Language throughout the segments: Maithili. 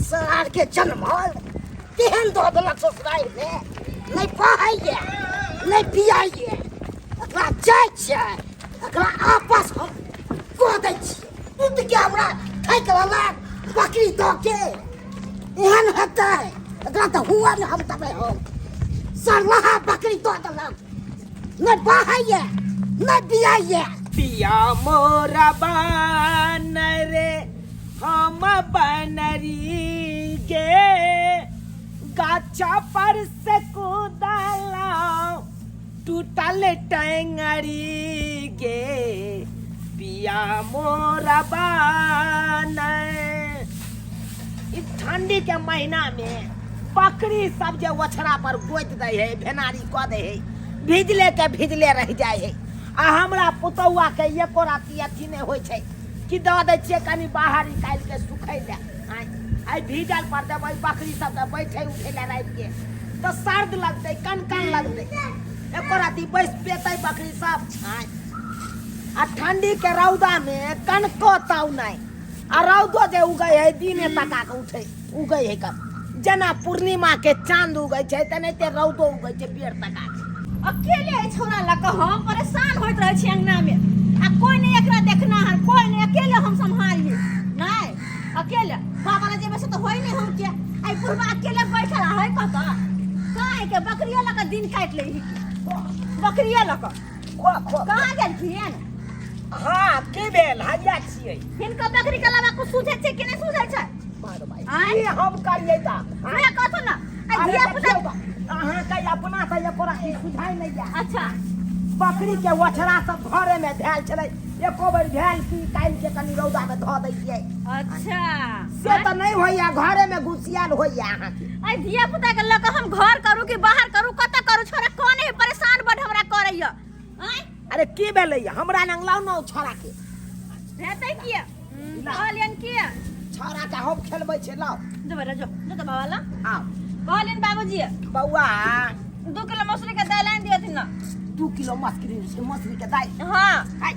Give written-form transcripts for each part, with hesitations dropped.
सार के जनमल तेहन दऽ देलक ससुरारिमे, नहि पढ़ैए नहि पियाइए। एकरा जाइ छियै, एकरा आपस हम कऽ दै छियै। दूधके हमरा ठकि लेलक बकरी दऽ के। एहन हेतै एकरा तऽ हुआ नहि हम देबै। हम सरलहा बकरी दऽ देलक, नहि बहैए नहि बियाइए। पिया मोरा बानर हम बनरी गे, गाछा पर से कूदला टूटल टेंगरी गे, पिया मोरा बानर। ई ठंडी के महीना में बकरी सब जे ओछरा पर गोति दै है, भेनारी कऽ दै है, भिजले के भिजले रहि जाइ है। आ हमरा पुतौआ के एको राति अथी नहि होइ छै कि दऽ दै छियै कनि बाहर निकालि के सुखै लए। आँय, आइ भीजल पर देबै बकरी सबके बैठे उठै लए रातिके तऽ सर्द लगतै, कनकन लगतै, एको राति बैस पेतै बकरी सब? आँय, आ ठंडी के रौदा में कनको ताव नहि। आ रौदो जे उगै है दिने तका के उठै उगै है, कब जेना पूर्णिमा के चांद उगै छै तेनाहिते रौदो उगै छै बेर तका के। अकेले एहि छौड़ा लऽ कऽ हम परेशान होइत रहै छी अंगना में, आ कोई नहीं एकरा देखना है, कोई नहीं, अकेले हम सम्हारिए नहीं अकेले। बाबा लग जेबै से तऽ होइ नहीं हम के। आई बुढ़बा अकेले बैठल है कतऽ काहे के बकरियो लऽ कऽ दिन काटि लै है, बकरियो लऽ कऽ। खो खो। कहाँ गेलखिन? हाँ, की भेल? हैया छियै। हिनकर बकरी के अलावा कुछ सूझै छै कि नहि सूझै छै? मारो भाई। आँय? की हम करियै तऽ? हमरा कहथुन ने आ अरे धिया पुता। देखियौ तऽ, अहाँके अपना से एको रत्ती सुझाइ नहि यऽ। अच्छा। बकरी के ओछरा सब घरे में भेल छलै, एको बेर भेल कि काल्हि के कनि रौदा में धऽ दै छियै? अच्छा। से तऽ नहि होइया, घरे में घुसियाल होइया अहाँके। आई धिया पुता के लऽ कऽ हम घर करू कि बाहर करू, कतऽ करू? छोरा कोन है, परेशान बड हमरा करैया। आँय? अरे की भेलै? हमरा लग लाउ ने ओ छोड़ा के। हेतै किया? कहलियन किया? छोड़ा के हम खेलबै छै, लाउ। जो बेटा जो, जो तऽ बाबा ला। आउ। कहलियन बाबूजी। बौआ। 2 किलो मसूरी के दालि आनि दियथिन ने। 2 किलो मसुरी, मसुरी के दालि? हाँ। आइ,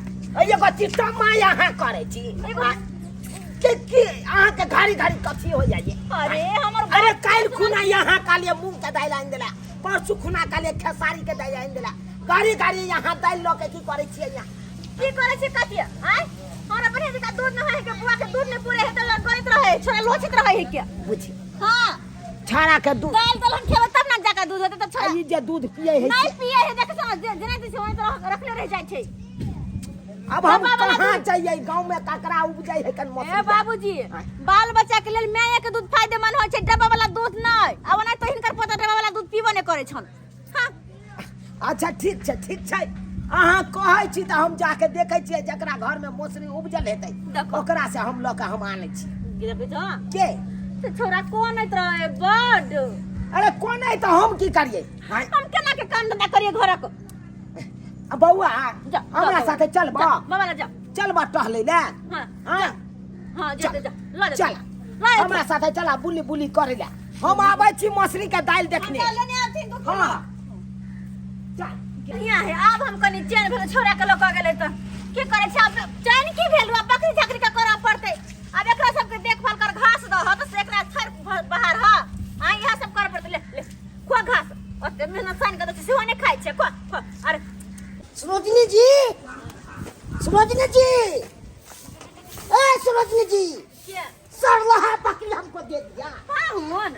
एगो चिट्टा माय अहाँ करै छी। एगो के की अहाँके घड़ी घड़ी कथी हो जाइए? अरे हमर अरे काल्हि खुना यहाँ कालिए मूंग के दालि आनि देला, परसू खुना कालिए खेसारी के दालि आनि देला। घड़ी घड़ी यहाँ दालि लऽ के की करै छियै यहाँ? की करै छी कथी? आँय, हमरा बढ़िया जकाँ दूध नहि है के बुआ के दूध नहि पूरे है तऽ करैत रहे छोरा, लोचैत रहे है के। बुझी। हाँ। छाड़ा के दूध। दालि दलहन खेबै तब ने जाके दूध हेतै तऽ छोरा। ई जे दूध पियै है। नहि पियै है, देख समझ जे जेना दै छै ओहि तरह रखले रहि जाइ छै। अब हम बाबा वाला कहाँ दूध। जाइए? गाँव में ककरा उपजै है कन ए मौसम? बाबूजी, बाल बच्चा के लेल माय के दूध फायदेमंद होइ छै, डब्बा वाला दूध नहि। आ ओना तऽ हिनकर पोता डब्बा वाला दूध पीबो नहि करै छन। हाँ। अच्छा ठीक छै, ठीक छै। अहाँ कहै छी तऽ हम जाके देखै छियै, जकरा घरमे मौसरी उपजल हेतै देखो। ओकरा से हम लऽ के हम आनै छी। देखै छौ के से छोरा कोनैत रहे बड। अरे कोन है तऽ हम की करियै? आँय? हम केना के काम धंधा करियै घरक? आ बौआ। जा, हमरा जा, साथे चलबा? जा, बाबा ला जा। चलबा टहलै लए? हाँ। आँय? हाँ, जा जा, ल जा। चल। ल। हमरा साथे चला बुली बुली करै लए। हम आबै छी मौसरी के दालि देखने। हम लेने आथिन 2 किलो। हाँ, चल। बढ़िया है, आब हम कनि चैन भेल। छोड़ा के लऽ कऽ गेलै तऽ की करै छै? आब चैन की भेल? आब बकरी झाकरी के करऽ पड़तै। आब एकरा सबके देखभाल कर, घास दह तऽ से एकरा थर बाहर ह आ इएह सब करऽ पड़तै। ले ले, खुआ घास। ओते मेहनत सानि कऽ दै छै सेहो नहि खाइ छै। खुआ खुआ। अरे सरोजनी जी, सरोजनी जी, ए सरोजनी जी। क्या? सरलहा बकरी हमको दे दिया। पाहुन।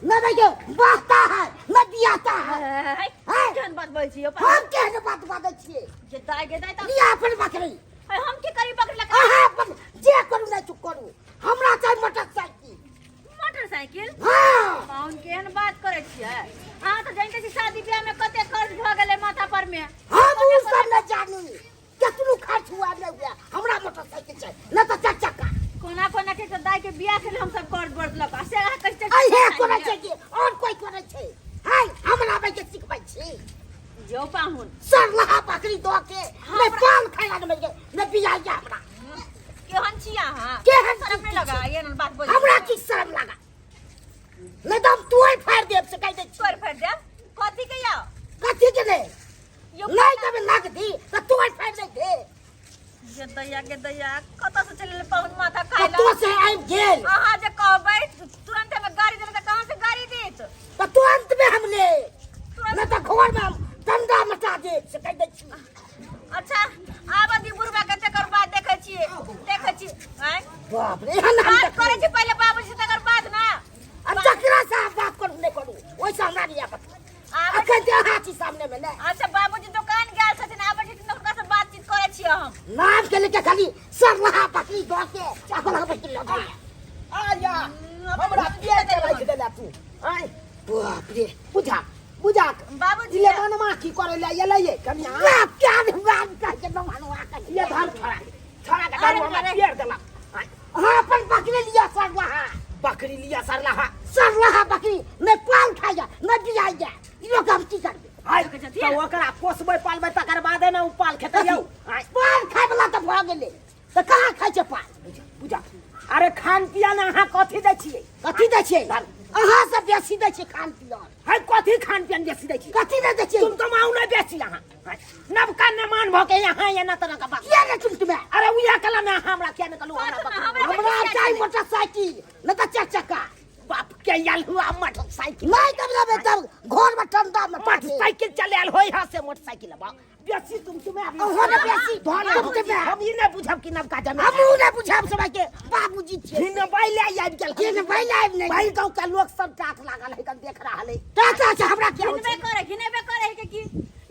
न देखियो बहता है न बियाता है। है, हैं? केहन बात बोलै छी यौ? हम केहन बात बाजै छियै? जे दाइ गे दाइ तऽ लिया अपन बकरी। है, हम की करी बकरी लऽ कऽ? अहाँ अपन जे करू नहि चुप करू, हमरा चाही मोटरसाइकिल। मोटरसाइकिल? हाँ। पाहुन, केहन बात करै छियै अहाँ? तऽ जानिते छी शादी ब्याह में कते खर्च भऽ गेलै माथा पर में। हम उ सब नहि जानी, केतनो खर्च हुआ नहि हुआ, हमरा मोटरसाइकिल चाही, नहि तऽ चारि चक्का। कोना कोना के तऽ दाइ के बियाह के लेल हम सब कर्ज बरतलक आ से अहाँ कहै छियै। अहे करै छै कि और कोई करै छै? है हमरा आबै के सिखबै छी? यौ पाहुन। सरलहा बकरी दऽ के नहि पान खाय लए नहि नहि बियाह हमरा। केहन छी अहाँ? केहन? शरम नहि लगा एहन बात बोलै? हमरा की शरम लगा? नहि तऽ हम तोड़ि फाड़ि देब से कहि दै छी। तोड़ि फाड़ि देब कथी के यौ? कथी के ने? यौ। नहि देबै नगदी तऽ तोड़ि फाड़ि दै दे। गे दैया गे दैया, कतऽ से चलि एलै पाहुन माथा खाय लए? कतौ से आबि गेल। अहाँ जे कहबै तुरंत छी सामने में ने। अच्छा बाबूजी दुकान गेल छथिन, आबै छथिन तऽ हुनका से बातचीत करै छियै हम। नाम के लेके खाली सरलहा बकरी दऽ के चाकल हम बकरी लऽ जाइए। आया हमरा पिया के राखि देला तू आय। बाप रे। बुझा बुझा। बाबूजी ये मनमा की करे ले एलै ये कनिया? बाप क्या बाप कह के मनवा कह ये धर छोड़ा छोड़ा के दारू हमरा अरे। पियर देलक। आय, अहाँ अपन बकरी लिअ सरलहा। बकरी लिया सरलहा। सरलहा बकरी नहि पाल खाइए नहि बियाइए, ई लोक हम की करबै? आय, तऽ ओकरा पोसबै पालबै तकर बादे ने ओ पाल खेतै यौ। आय, पाल खाय वाला तऽ भऽ गेलै, तऽ कहाँ खाइ छै पाल? बुझा बुझा। अरे खान पियन अहाँ कथी दै छियै? कथी दै छियै? अहाँ सब बेसी दै छियै खान पियन। है कथी खान पियन बेसी दै छियै? कथी नहि दै छियै? तुम तो माउ नहि बेसी अहाँ। आय, नबका नेमान भऽ के यहाँ एना तरह के बात किया नहि तुम? अरे उएह कला में अहाँ हमरा किया नहि कहलहुँ हमरा कहू ने, बकरी? हमरा हमरा चाही मोटरसाइकिल नहि तऽ चारि चक्का। बाप के आयल हुआ मोटरसाइकिल। नहि तब लेबै तब घर में ठंडा में मोटरसाइकिल चलायल होय हा से मोटरसाइकिल बा बेसी तुम तुम्हें अहाँ ने बेसी धन तुम तुम्हें। हम ई नहि बुझब कि नबका जमीन। हमहूँ नहि बुझब समय के बाबूजी छियै। घिनबै ले आबि गेल। घिनबै ले आबि नहि। भाई गाँव के लोक सब टाक लागल है देख रहल है। टाका छै हमरा क्या होइ घिनबे छै? करे, घिनेबे करे है के की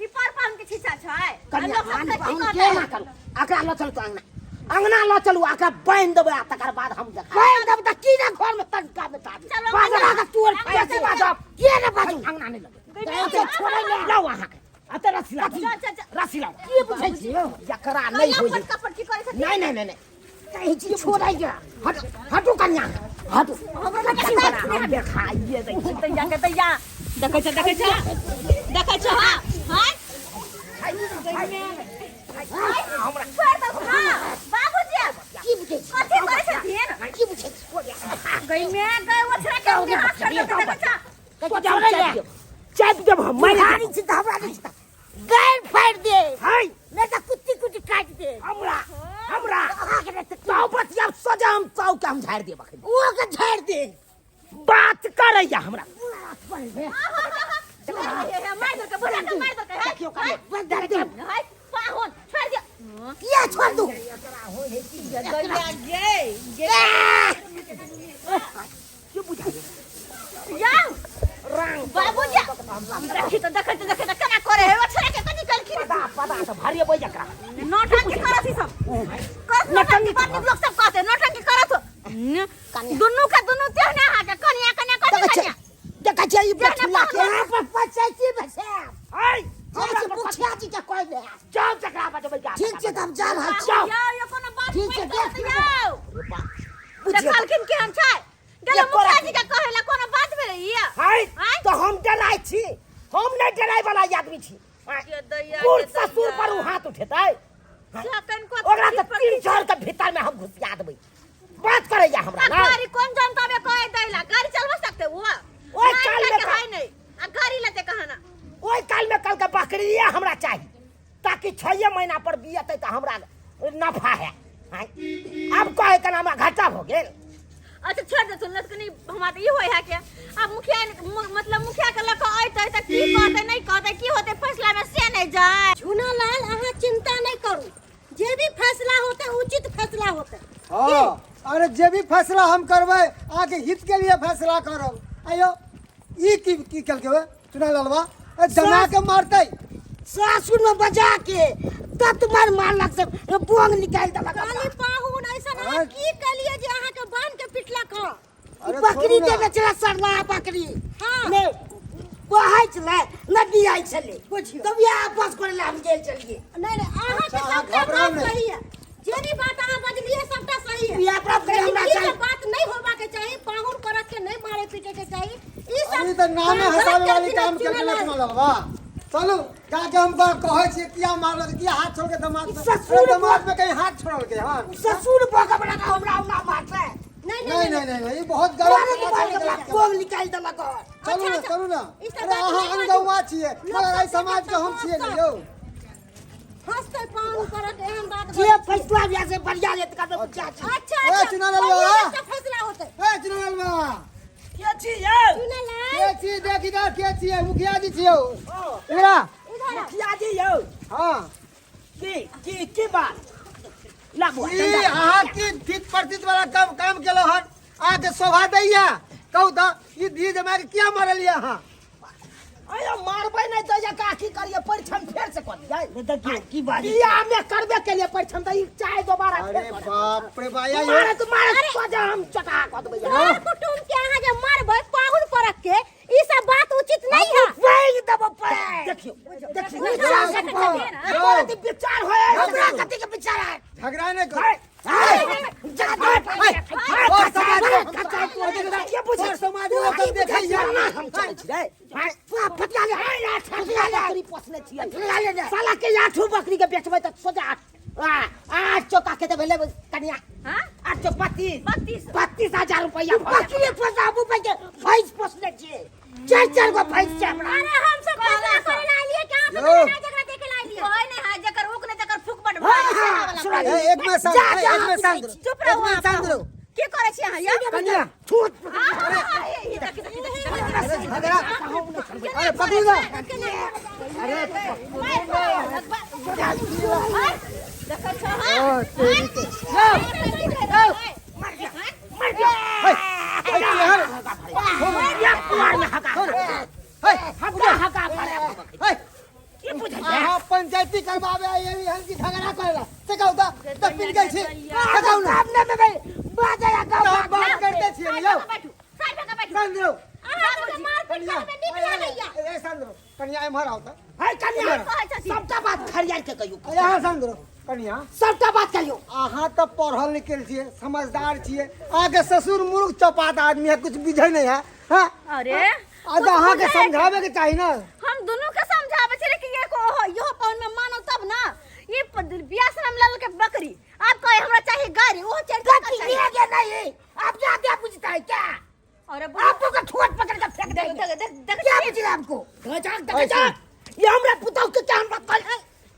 ई पर पान के छीछा छै आ कनिया लोक आन सबके की पाहुन कहतै? के ना करू, एकरा लऽ चलू अंगना, अंगना लऽ चलू, एकरा बान्हि देबै आ तकर बाद हम देखा बान्हि देब तऽ की ने घर में तनका में ताबे। चलो, बाजब अंगना। तऽ तोर अंगना फाड़ि चलो। देब। बाजब किया ने बाजू? अंगना नहि लगबै। गई ओते छोड़ै नहि। लाउ अहाँके अते रस्सी लाउ। चल, चल, चल। रस्सी लाउ। की बुझै छियै? जकरा नहि कहिया होइ फटका फटकी करै छथिन? नहि नहि नहि नहि। कहै छी छोड़ै जा। हटू हटू कन्या हटू। हमरा लग बड़ा हम देखाइए दै छी। दैया के दैया देखै छ, देखै छ, देखै छ। हां हां हमरा छोड़ दो। हां बाबूजी की बुझै छी? कथी करै छथिन? की बुझै छी? गई में गई वो छोड़ा के हाथ छोड़ दो, देखै छ। कहै छी छोड़ै ले। चापि देब हम मारि मारि छी तऽ हमरा नहि छी तऽ गारि फाड़ि दे। हाय नहि तऽ कुत्ती कुत्ती काटि दे। हमरा हमरा अहाँके नहि तऽ चाउ बतियाब सजा हम चाउ के हम झाड़ि देब अखन। ओ के झाड़ि दे। बात करैया हमरा। मार दो के बुढ़ा के मार दो के। देखियौ कनिया। बस झाड़ि दे। हाय पाहुन छोड़ दे। किया छोड़ दू? गैया गे गे की बुझाइए या रंग बाबूजी देखी तो देखै तो देखै तो केना करे है ओ छोड़ा के कथी कलखिन? पता पता तऽ भरेबै एकरा। नौटंकी करत ई सब करत, नौटंकी बड़ नीक लोक सब कहते नौटंकी करत। दुनू के दुनू तेहने अहाँके कनिया कनिया कथी देखै कनिया छियै देखै छियै ई जेहने बछुला के पाहुन। यहाँ पर पंचायती में छै। हाय जाइ छी मुखिया जी के कहि दे। जाउ जकरा बजबै जा। ठीक छै तऽ हम जा रहल छी। जाउ। यौ यौ कोनो बात ठीक छै, नहि देख कहत लेबै। यौ। बुझियौ देखलखिन केहन छै गेलै ये कोरा मुखिया जी के कहै ला कोनो बात भेलै ई? हाय आँय? तऽ हम डराइ छी, हम नहि डराइ वाला आदमी छी। आँय, के दैया बूढ़ के ससुर दैया। पर उ हाथ उठेतै? से कनिको ओकरा तऽ ठीक पर तीन चार के भीतर में हम घुसिया देबै। बात करैया हमरा आ ना। गाड़ी कोन जनता में कहे दैला गाड़ी चलवा सकते वो ओए काल में है नहीं आ गाड़ी लेते कहाना। ओहि काल में कल के बकरिए हमरा चाही ताकि 6 महीना पर बियतै तऽ हमरा नफा है। आँय, आब कहे के हमरा घाटा भऽ गेल। अच्छा छोड़ दे सुन कनी हमरा तऽ ई होय है के अब मुखिया मतलब मुखिया के लऽ कऽ अयतै तऽ की कहतै नहि कहतै की होतै फैसला में से नहि जाय। झूना लाल अहाँ चिंता नहीं करू, जे भी फैसला होते उचित फैसला होते। हाँ अरे जे भी फैसला हम करबै अहाँके हित के लिए फैसला करब। आयो ई की की केलकै चुना लालवा ए जमा के मारतै। सासुर में बजा के तत मार मारलक से बोंग निकालि देलक। काली पाहुन ऐसा अहाँ अरे। की कलिए जे अहाँ के बांध के पिटलक हँ? अरे बकरी छोड़ू ना। देने छलै सरला बकरी। हाँ। ने बहै छलै ने बियाइ छलै। बुझियौ। तब इएह आपस करै लए हम गेल छलियै। नहीं नहीं अहाँ के अच्छा, अहाँ सबटा घबराउ बात नहि। सही है, जे भी बात अहाँ बजलिए सबटा सही है। बियाह प्राप्त करे लेकिन हमरा ई चाही। सब बात नहीं होबा के चाही, पाहुन करत के नहीं मारे पीटे के चाही। ई सब अरे तऽ नामे गलत हंसावे वाली करथिन काम चुना केलकै लाल। चुना लालवा। चलू जाके हम कहै छियै किया मारलक, किया हाथ छोड़ के दमाद पे? ससुर अरे दमाद पे कहीं हाथ छोड़लकै हन? ससुर भऽ के बना के हमरा ओना मारतै। नहीं नहीं नहीं नहीं नहीं, ई बहुत गलत मारे के बात मारे छै, के गलत। बोंग निकालि देलक हन। चलू ना अच्छा, चलू ना। ई सब अरे बात अहाँ नहि बाजू। अनगौआ छियै लोक मगर एहि सब समाज के हम छियै ने यौ। हंसते पाहुन करत एहन बात जे बजै छी। फैसला भए से बढ़िया लेत करबै मुखिया जी। अच्छा ए, अच्छा चुना लालवा। बढ़िया एकटा फैसला होतै। ए चुना लालवा। के छी यौ? चुना लाल। के छी देख इधर के छियै मुखिया जी छियौ। इधर आ। इधर आ। मुखिया जी यौ। हाँ। की की की बात? ला बुआ, ई डंडा। अहाँ की थित प्रतित वाला काम काम केलहुँ हन? अहाँके शोभा दैया? कहू तऽ ई धी जमाए के किया मारलियै अहाँ? अयो मारबै नहि तऽ ये का की करिए परिछन फेर से कऽ दियै। देखियौ की बात बियाह मे करबे केलिए परिछन तऽ ई चाय दोबारा अरे फेर कऽ देबै। बाप रे बा आइयो। मारत मारत सोझा हम चटा कऽ देबै। सर कुटुम्ब के अहाँ जे मारबै पाहुन परख के, ई सब बात उचित नहीं है। पैग देबो पैग। देखियौ देखियौ विचार विचार से पाहुन। एको रति विचार होय हमरा कथी के विचार है? झगड़ा नहि कर। है जा दे। और समाज के बुझै और समाज लोग सब देखैया। हम चलै छी रे। फटिया ले, फटिया ले। बकरी पोसने छियै। फटिया ले ने। साला के आठो बकरी के बेचबै तऽ सोझा आठ आठ चौका के देबै लेबै कनिया। हाँ? आठ चौक 32। 32। 32,000 रुपैआ भऽ जायत। बकरी पोसाबू पहिले, भैंस पोसने छियै, चारि चारि गो भैंस छै हमरा। अरे हम सब फैसला करे ला आलिए कि अहाँ सब यौ। लड़ाई झगड़ा देखे ला आलिए? कोई नहीं है जकर ऊक नहीं तकर फूक बड़ हाँ, भारी हाँ, सेवा वाला सुना करै। ए, एक मिनट शांत जा, ए, जा, एक मिनट शांत रहो। चुप एक रहू मिनट अहाँ। शांत रहू। की करै छी अहाँ यौ? कनिया छूट। हाँ, हाँ, हे, हे, देख, देख, देख, देख, अरे झगड़ा अरे पकड़ू ना। अरे देखै छौ, हाँ? ओ, तेरी के मर गया। मर गया। हे, हे, केहन या कुआर में हका। हे हका हका फरे। हे की बुझै अहाँ पंचायती करबाबे आइली हन कि झगड़ा करेला से कहू तऽ तऽ पिट गेल छी से कहू ना। सामने में भाई बाजा तऽ हम बात करते छियै यौ। बैठू, साइड भऽ कऽ बैठू। शांत रहू। अहाँ सबके मारपीट कनिया करैमे नीक लागैया? ए, शांत रहू कनिया, एम्हर आउ तऽ। है कनिया, कहै छथिन। सबटा बात खरियार के कहियौ। अरे अहाँ शांत रहू कनिया। सबटा बात कहियौ। अहाँ तऽ पढ़ल लिखल छियै, समझदार छियै, अहाँके ससुर मूर्ख चपात आदमी है, कुछ बुझै नहि है। हाँ अरे आ तऽ अहाँके समझाबे के चाही ना। हम दुनू के समझाबै छियै कि एक ओहो इहो पाहुन में मानो तब ना। ई बियाह से हम लल के बकरी, आब कहे हमरा चाही गाड़ी, ओहो चारि चक्का कथी चाही। ले गया नहीं आप ज्यादा बुझता है क्या? अरे आपको का ठोट पकड़ के फेंक देंगे। देख देख देख क्या बुझ रहा आपको? देख देख देख, ये हमरा पुतहु के क्या हमरा कल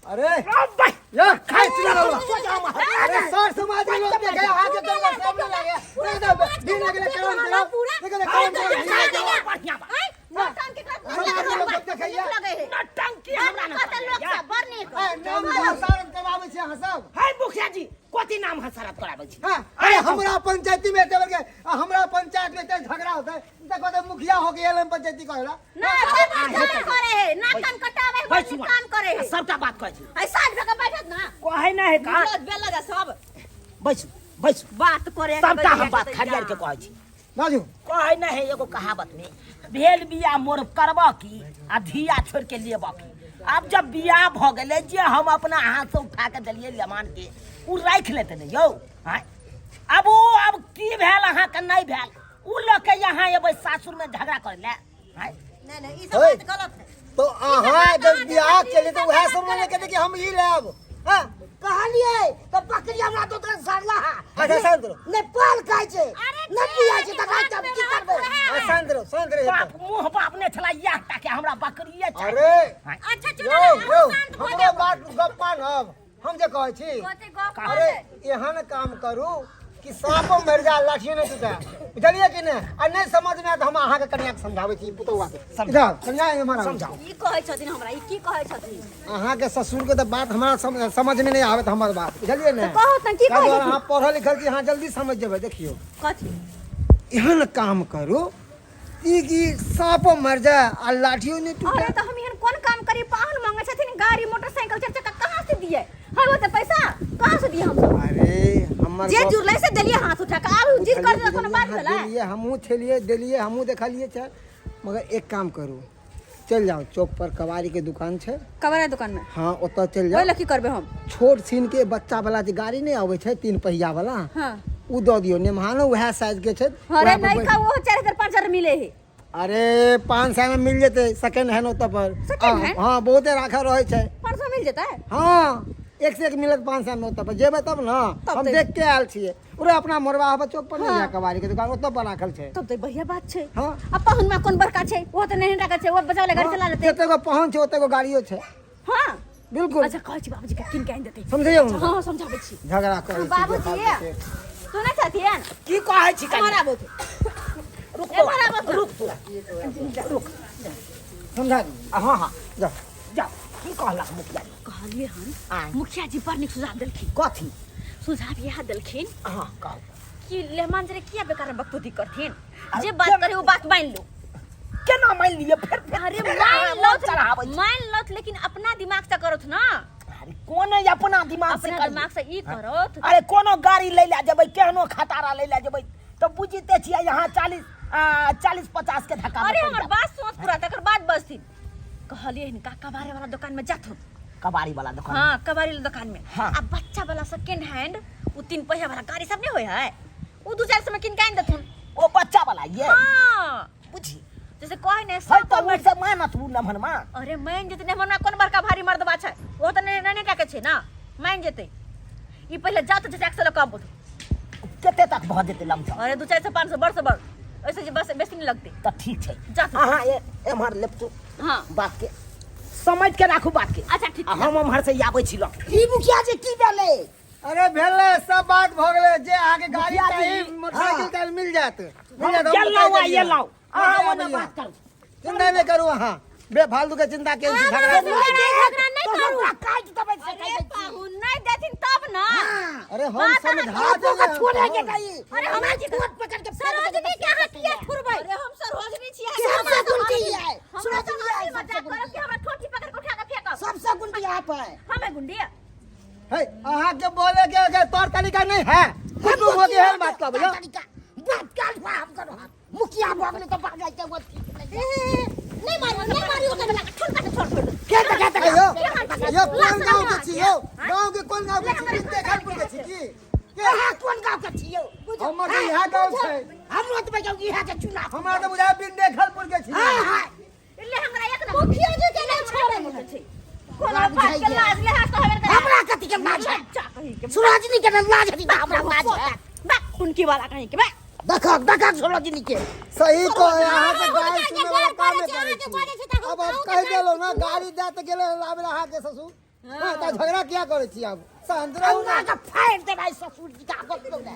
अरे अब भाई यो खाइ चुना बाबा। सोच हम अरे सर समाज के लोग देखे आगे तो सामने लगे देखो दिन लगे करम करो, देखो करम करो। बढ़िया बात। नौटंकी के समाज के लोग देखैया। लगे है। नौटंकी हमरा ना कत लोक सब बड़ नीक। ए, नाम हसारत करवाबै छी अहाँ सब। है मुखिया जी, कथी नाम हसारत कराबै छी? हाँ, अरे हमरा पंचायती में एते बड़के हमरा पंचायत में एते झगड़ा होता है, देखो तो मुखिया हो के एलन पंचायती कहेला। ना सब झगड़ा करे है ना, कान कटावे है, बड़ नीक काम करे है। सबटा बात कहै छी। ऐ साइड भऽ कऽ बैठत ना। कहै ना है का बेल बेल लगा सब बैसू बैसू बात करे। सबटा हम बात खरियार के कहै छी। बाजू। कहै ना है एगो कहावत में भेल बियाह मोर करबऽ की आ धिया छोड़ के लेबऽ की। आब जब बियाह भऽ गेलै जे हम अपना हाथ से उठा के देलियै लेमान के, उ राखि लेतै ने यौ। आँय आब ओ आब की भेल अहाँके नहि भेल, उ लऽ के यहाँ एबै सासुर में झगड़ा करै लए? आँय नहीं नहीं, ई सब बात गलत है। तो अहाँ जब बियाह केलियै तऽ उएह समय ने कहते कि हम ई लेब। हाँ कहलिए तो बकरी हमरा तो तोरा सरला है। अच्छा शांत रहो। ने पाल खाइ छै अरे ने पियाइ छै, तऽ राति हम की करबै? आ, शांत रहो शांत रहो। बाप मुँह बाप ने छला इएह टा के हमरा बकरिए चाही। अरे अच्छा यौ चुना यौ शांत भऽ हमरो जाउ। बात गप मानब, हम जे कहै छी। कथी गप? अरे एहन काम करू कि साँपो मरि जाय लाठियो नहि टूटे, बुझलियै कि नहि? आ नहि समझ मे आयत हम अहाँके कनियाके समझाबै छी, पुतौआ के। इधर कनिया एम्हर आउ। समझाउ। ई कहै छथिन हमरा, ई की कहै छथिन? अहाँके ससुर के तऽ बात हमरा समझ मे नहि आबैत हमर बात, बुझलियै ने? कहू तऽ की ताहि कहै दुआरे छथिन? अहाँ पढ़ल लिखल छी, अहाँ जल्दी समझ जेबै। देखियौ कथी एहन काम करू ई कि साँपो मरि जाय आ लाठियो नहि टूटे। अरे तऽ हम एहन कोन काम करी? पाहुन मांगे छथिन गाड़ी मोटरसाइकिल चारि चक्का, कहाँ से दिए हम ओते पैसा? कहाँ से दिए हम सब? अरे हमर जे गप जुड़लै से देलिए हाथ उठा कऽ, आब जिद कर कोनो बात अहाँ भेलै? देलियै, हमहूँ छलियै देलियै, हमहूँ देखलियै छै। मगर एक काम करू, चलि जाउ चौक पर, कबाड़ी के दुकान छै। कबाड़ा दुकान में? हाँ ओतऽ चलि जाउ। ओहि लए की करबै हम? छोट छीन के बच्चा वाला जे गाड़ी नहि अबै छै 3 पहिया वाला, हाँ ओ दऽ दियौ। नेमहानो उएह साइज के छै। अरे उएह पर नहीं बैठ- का वो 4000 5000 मिले है। अरे 500 में मिल जेतै, सेकेंड हैंड ओतऽ पर। Second hand? हाँ बहुते राखल रहै छै। 500 मिल जेतै? हाँ एक से एक मिलत 500 में। ओतऽ पर जेबै तब ने, तब हम तऽ- देख के आयल छियै। उरे अपना मोरबा चौक पर नहीं हाँ। है कबाड़ी के दुकान, ओतऽ पर राखल छै। तब तऽ बढ़िया बात छै। हाँ। आ पाहुन में कोन बड़का छै, ओ तऽ नहीं राखल छै, ओ बचाव ले गाड़ी चला लेतै। जते गो पहुँच छै ओते गो गाड़ियो छै। हाँ बिल्कुल। अच्छा कहै छी बाबूजी के किन के आनि देतै। समझियौ हुनका। हाँ समझाबै छी। झगड़ा करै छी बाबूजी सुनै छथिन? की कहै छी कनिया? एम्हर आबू। रुक एम्हर आबू। रुक तू रुक। समझा दी। हाँ हाँ जा जा। की कहलक मुखिया जी? कहलिए हन आँय। मुखिया जी बड़ नीक सुझाव देलखिन। कथी सुझाव इएह देलखिन? हाँ कहू। कि लेहमान जरे किया बेकार में बकतूती करथिन, जे बात करे वो बात मान लो। केना मान लिअ फेर फेर अरे फेर मान अहाँ लौथ मोन चढ़ाबै छी। मान लौथ लेकिन अपना दिमाग से करत ना अरे कोन अपना दिमाग से अपना करियै? दिमाग से ई करत अरे कोनो गाड़ी लै लए जेबै केहनो खटारा लै लए जेबै तऽ बुझिते छियै यहाँ 40 40 50 के धक्का में अरे पड़ि हमर जायब। बात सोच पूरा तकर बाद बजथिन। कहलिए हिनका कबारे वाला दुकान में जाथुन। कबाड़ी वाला दुकान? हाँ, कबाड़ी वाला दुकान में। हाँ। आ बच्चा वाला सेकेंड हैंड उ तीन पहिया वाला गाड़ी सब नहीं होय है, उ 2-4 सौ में किन के आनि देथुन। ओ बच्चा वाला ये? हाँ। बुझी जैसे कहे ने है सब तो उ से मानत उ नमहनमा? अरे मान जेतै नमहनमा, कोन बड़का भारी मर्दबा छै, ओ तऽ नहि नहि टा के छै ना, मान जेतै। ई पहिले जात जे 100 लऽ कऽ आबू। कते तक भऽ जेतै लमसम? अरे 2-4 सौ 500 बड़ से बड़, ऐसे जे बस बेसी नहीं लगते। तऽ ठीक छै। जा। अहाँ एम्हर लेपटू। हाँ। बात के समझ के राखू बात के। अच्छा ठीक। आ हम एम्हर से आबै छी लऽ। ई मुखिया जी की भेलै? अरे भेलै सब बात भऽ गेलै, जे अहाँके गाड़ी मुखिया जी, चाही, मोटरसाइकिल हाँ। चाही, मिल जायत, मिल हम जायत, हम गेलहुँ बता आ देलियै। एलहुँ, अहाँ बता ओने देलियै। बात करू। चिंता नहि करू अहाँ, बेफालतू के चिंता के झगड़ा। नहि देत झगड़ा नहि तऽ करू। हमरा काटि देबै से अरे कहि दै छी। पाहुन नहि देथिन तब ना। हाँ। अरे हम बात अहाँ समझा बापो के देबै। छोड़े के नहीं। अरे हमरा की कोट पकड़ के फेंक सरोजनी देबै। के अहाँ किया ठुरबै? अरे हम सरोजनी छियै। कि हमसे गुंडी है? हमरा सरोजनी है, सरोजनी सबसे मजाक गुंडी। करब कि हमरा ठोठी पकड़ के उठा के फेंकब? सबसे गुंडी आप है। हमें गुंडी है? हे, अहाँके बोले के के तौर तरीका नहीं है, कुटुम हो के एहन बात कहबै यौ? बात काल हुआ हम करो हाथ। मुखिया भऽ गेलै तऽ बाजै के वो ठीक नहीं। ए, नहीं मारियो, नहीं मारियो ओकर बला के, ठुनका के छोड़ छोड़। के देखा देखा। यौ यौ, कोन गाँव के छी यौ? गाँव के कोन गाँव के छी? देखलपुर के छी की के? अहाँ कोन गाँव के छी यौ? हमर तऽ इएह गाँव छै। हमरो तऽ गाँव इएह के चुनाव। हमरा तऽ बुझाय बिंदेखलपुर के छी। हाँ हाँ। ले हमरा एक नंबर। मुखिया जी के नहीं छोड़े। छै कोनो बात के लाज लेहाज तो हवे। हमरा कथी के लाज है? जा कहीं के। सुराजनी के लाज है तऽ हमरा लाज है? बा उनकी वाला कहीं के बा। देखक देखक सुराजनी के। सही कहे अहाँके हाँ, गाली हुनका सुनै वाला के काम गारि करै पड़ै छै, छी। अहाँके बजै छै तऽ अब हम अब अहूँके कहि गारि देलहुँ ने, गाड़ी दए तऽ गेलै लाबै लए अहाँके ससुर। हाँ, तऽ झगड़ा किया करै छी? आब शांत रहू अंगा ने। के फाड़ि देबै ससुर जी के आगत दौड़े।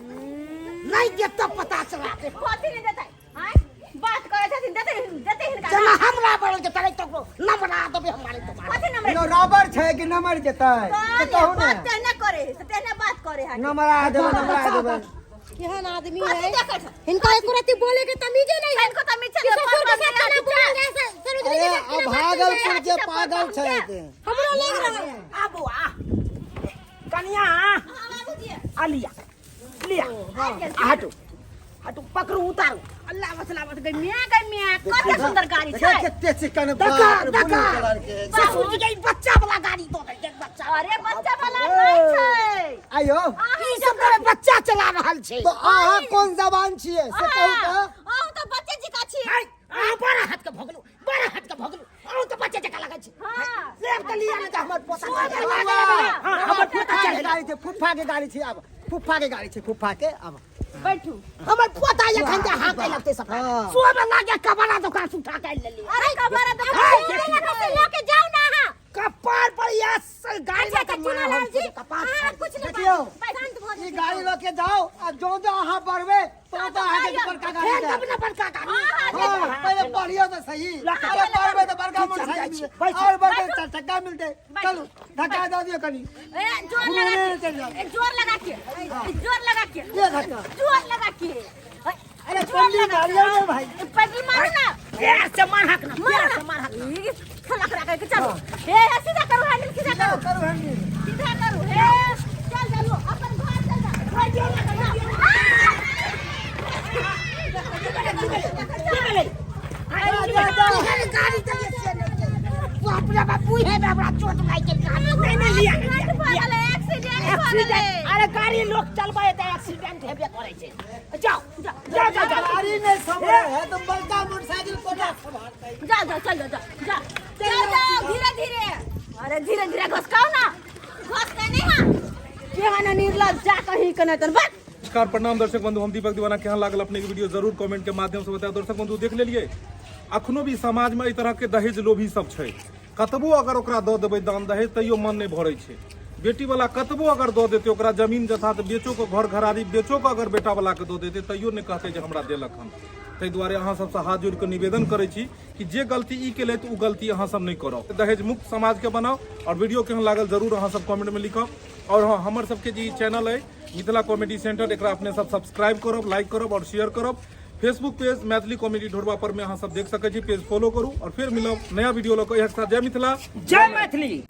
नहीं देत तऽ पता चला दे। कथी नहीं देतै? आँय, बात करै छथिन, देतै देतै हिनका? जेना हमरा बढ़ल के तरे तक नमरा देबै हमारे तुम्हारे। कथी नंबर? यौ, रबर छै कि नमर जेतै से कहू ने। बात तेहने करे है, से तेहने बात करे है। नमरा देबै, नमरा देबै। केहन आदमी कथी है देखै छ? हिनका एको रत्ती बोले के तमीजे नहीं है। इनको तमीज छै कि ससुर के साथ केना बोलल जाय, सरोजनी अरे के साथ केना बात कयल जाय। भागलपुर के पागल छै ते। हमरो लग रहल है। आबू आ कनिया। हाँ बाबूजी। आ लिया लिया, आ हटू हटू, पकड़ू उतारू। अल्लाह बसलावत गई मियां, गई मियां, कते सुंदर गाड़ी देखा छै। कते चिकन देखा बाप रे, देखा ब्लू कलर के। ससुर जी के ई बच्चा वाला गाड़ी दऽ देलकै बच्चा। अरे बच्चा वाला नहीं छै। आइयो। ई सब तऽ बच्चा चला रहल छै। तो अहाँ कोन जबान छियै से कहू तऽ। अहूँ तऽ बच्चे जकाँ छी। है, अहाँ बड़ा हाथ के भगलू, बड़ा हाथ के भगलू। अहाँ तऽ बच्चे जकाँ लगै छी। हाँ। लेब तऽ लिअ ने तऽ हमर पोता हाँ, हमर पोता फुफा के चढ़ेला। गाड़ी छै, फुफा के गाड़ी छै, आब फुफा के गाड़ी छै, फुफा के आब। बैठू। हमर पोता एखन जे हाथ लगतै सबटा। हाँ। सोमे लागे कबड़ा दोकान से उठा के आनि लेलियै। अरे कबारा तो से लऽ के जाउ ना अहाँ। कपार पर या गाड़ी अच्छा लऽ के अच्छा चुनालाल जी, कपार अहाँ कुछ नहीं। देखियौ, शांत भऽ ई जाउ। गाड़ी लऽ के जाउ आ जो जो अहाँ बढ़बै तो तो अहाँके बड़का गाड़ी फेर देत। तब ने बड़का गाड़ी। हाँ, पहिले पढ़ियौ तऽ सही। लऽ के अरे पढ़बै तऽ बड़का ठीक छै, हम जाइ मोटरसाइकिल छी। मिलतै। बैठू। और बढ़बै तऽ चार चक्का मिलतै। चलू, धक्का दऽ दियौ कनी। ए जोर लगा घुमे के चलि जाउ। ए जोर लगा के, ए जोर लगा के। ये धक्का। जोर लगा के। अरे पंडी मारियौ ने भाई। ए, पैदल मारू ना। प्यार से मारहक ना, मारू प्यार ना। से मारहक ना। ई, खलक रखा के चलो। ए ए, सीधा करू हैंडल, सीधा करू। करू हैंडल। सीधा करू। हे चल चलो अपन घर चल जा। की भेलै? जा, जा, जा। एहन गाड़ी तऽ ये से नहि छै। बाप रे बाप, उहे मे हमरा चोट लागि गेल गाड़ी। नहीं नहीं, लिया एक्सीडेंट भऽ गेलै, एक्सीडेंट भऽ गेलै। एक्सीडेंट? अरे गाड़ी लोग चलबै तऽ एक्सीडेंट हेबे करै छै। जाओ जाओ जाओ जाओ। गाड़ी नहि सम्हरै है तऽ बड़का मोटरसाइकिल कोना सम्हारतै? जा जा, चल जा जा जा, चल जाओ धीरे धीरे। अरे धीरे धीरे घसकाओ ना, घसके नहीं। हां, केहन निर्लज, जा कहीं के नहीं तन बस। नमस्कार, प्रणाम दर्शक बंधु, हम दीपक दीवाना। केहन लागल अपने के वीडियो जरूर कमेंट के माध्यम से बताया। दर्शक बंधु, देख लेलिए अखनो भी समाज में एहि तरह के दहेज लोभी सब छै। कतबो अगर ओकरा दऽ देबै दान दहेज तैयो मन नहि भरै छै। बेटी वाला कतबो अगर दऽ देतै ओकरा जमीन जथा तऽ बेचो के, घर घरारी बेचो के अगर बेटा वाला के दऽ देतै तैयो नहि कहतै जे हमरा देलक हन। ताहि दुआरे अहाँ सबसँ हाथ जोड़ि कऽ निवेदन करै छी कि जे गलती ई केलथि ओ गलती अहाँ सब नहि करब। दहेज मुक्त समाज के बनाउ। और वीडियो केहन लागल जरूर अहाँ सब कमेंट में लिखब। और हाँ, हमर सबके जे ई चैनल अइ मिथिला कॉमेडी सेंटर, एकरा अपने सब सब्सक्राइब करब, लाइक करब और शेयर करब। फेसबुक पेज मैथिली कॉमेडी ढोरबा पर में अहाँ सब देख सकै छी, पेज फॉलो करू और फिर मिलब नया वीडियो लऽ कऽ। इएह के साथ जय मिथिला, जय मैथिली।